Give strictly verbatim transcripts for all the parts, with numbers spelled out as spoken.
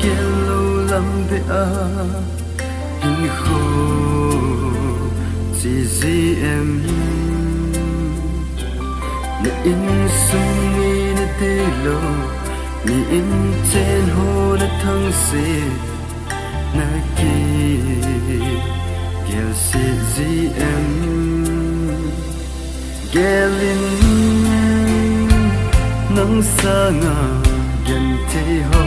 Hello, lam beh a hinkho che ji em? Na insung mi na deilou, mi inchen ho na thangse, na kigel se ji em? Gel in, nang sanga genthei ho,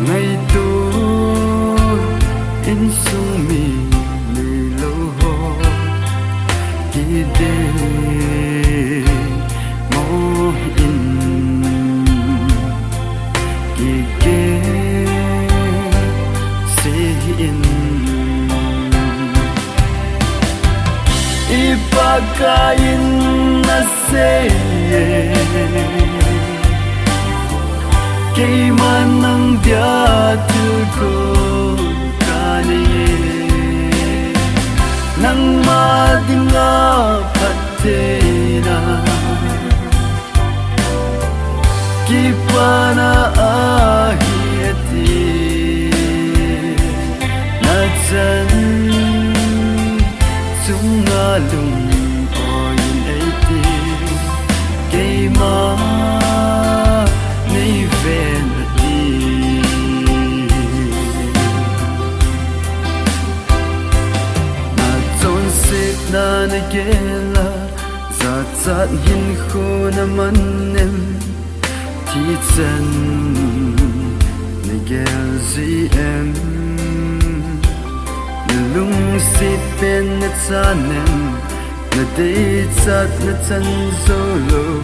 ngaito insung mi neilou ho, kidei mo in, kigel se hih in. I Pakai in asei e, keiman nang dia thilgon kanei e, nangma dinga phattheina kipana ahi ati. Na chan chunga lung-oi in eiti, keima nei ven ati. Na chonsetna na gel a, jachat hinkho na man em? Thi chan na gel ji em? Na lungset pen na chan em? Na deichat na chan jou lou,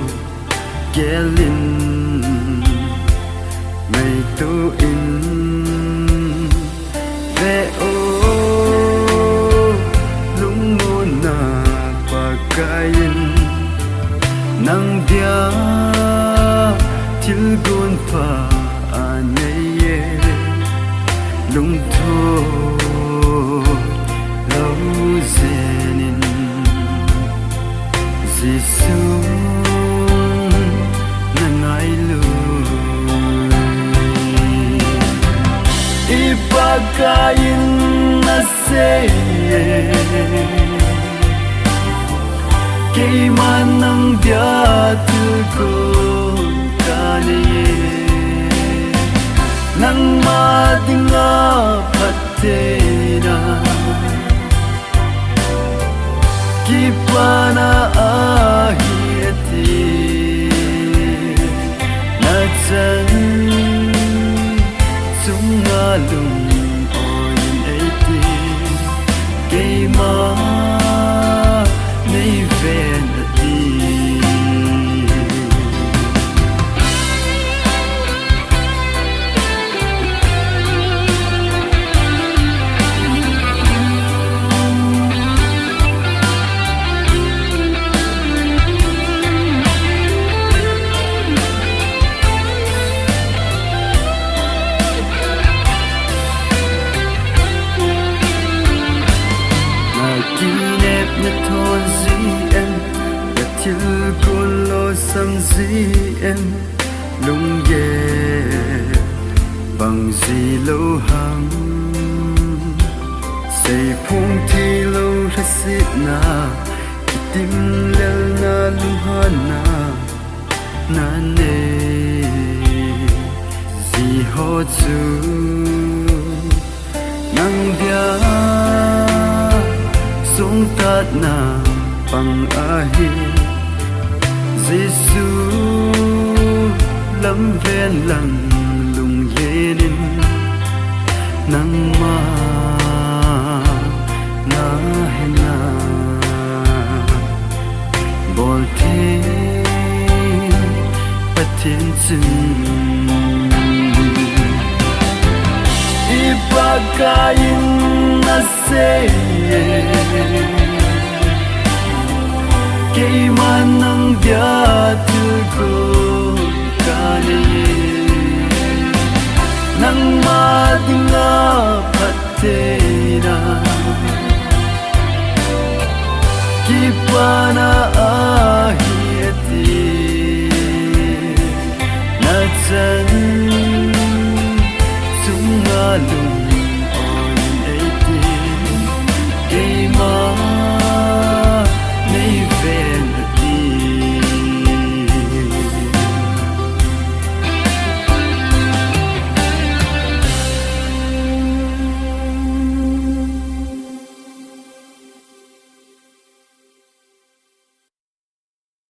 gel in, ngaito in. Ve o, lungmonna Pakai in nang dia thilgon pha anei e, lungthoi lou jeng in. Jesu na ngailu. I Pakai in asei e, keiman nang dia thilgon kanei e, nangma dinga phattheina kipana ahi ati. Na chan chunga lung-oi in eiti, keima nei ven ati. Na kinepna thon ji em? Na thilgon losam ji em? Lunggel bang ji lou ham? Seiphong theilou lhasetna, kitimlelna, lunghanna na nei ji ho chu nang dia songtatna pang ahi. Jesu lam ven lang lunglen in, nangma na hena bol thei Pathen chun. I Pakai in asei e, keiman nang dia thilgon kanei e, nangma dinga phattheina kipana ahi ati. Na chan